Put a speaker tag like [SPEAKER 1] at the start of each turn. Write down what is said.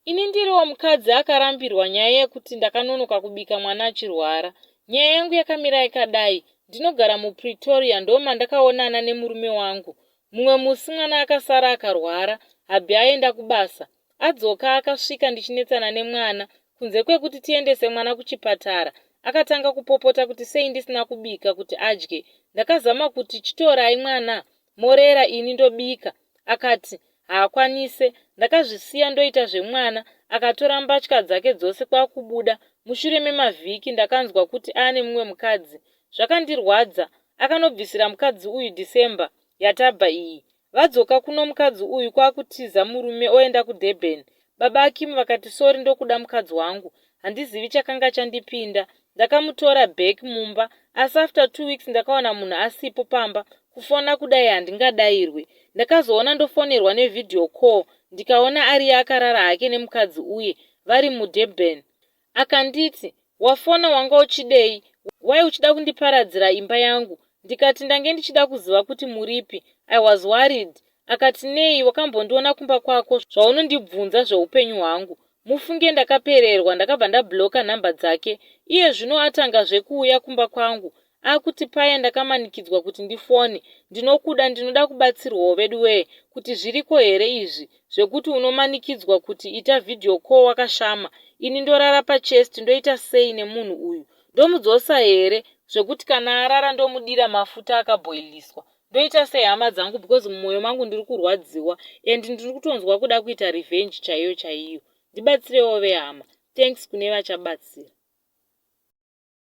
[SPEAKER 1] Ini ndiriwo mukadzi akarambirwa nyaya yekuti ndakanonoka kubika mwana achirwara. Nyaya yangu yakamira yakadai, ndinogara muPretoria ndomandakaonana nemurume wangu. Mumwe musi mwana akasara akarwara, hubby aenda kubasa. Adzoka akasvika ndichinetsana nemwana, kunze kwekuti tiendese mwana kuchipatara. Akatanga kupopota kuti sei ndisina kubika kuti adye. Ndakazama kuti chitorai mwana morera ini ndobika akati haakwanise. Ndakazvisiya ndoita zvemwana akatora mbatya dzake dzose kwakubuda. Mushure memavhiki ndakanzwa kuti aane mumwe mukadzi. Zvakandirwadza. Akanobvisira mukadzi uyu December yatabva iyi. Vadzoka kuno mukadzi uyu kwakutiza murume oenda kuDurban. Baba Akim vakati sorry ndokuda mukadzi wangu. Handizivi chakanga chandipinda. Ndakamutora back mumba asi after 2 weeks ndakawana munhu asipo pamba kufona kudai handingadairwe. Ndakazoona ndofonerwa nevideo call ndikaona ariye akarara hake nemukadzi uye vari muDurban. Akanditi wafona wanga uchidei wai uchida kundiparadzira imba yangu ndikati ndange ndichida kuziva kuti muripi I was worried. Akati nei wakambondiona kumba kwako zvaunondibvunza zveupenyu hwangu. Mufunge ndakapererwa ndakabva ndabloka nhamba dzake. Iye zvino atangazve kuuya kumba kwangu akuti paya ndakamanikidzwa kuti ndifone. Ndinokuda ndinoda kubatsirwawo veduwee kuti zviriko here izvi zvekuti unomanikidzwa kuti ita video call wakashama ini ndorara pachest ndoita sei nemunhu uyu ndomudzosa here zvekuti kana arara ndomudira mafuta akabhoiliswa ndoita sei hama dzangu because mumwoyo mangu ndiri kurwadziwa and ndiri kutonzwa kuda kuita revenge chaiyo chaiyo ndibatsirewo vehama thanks kune vachabatsira.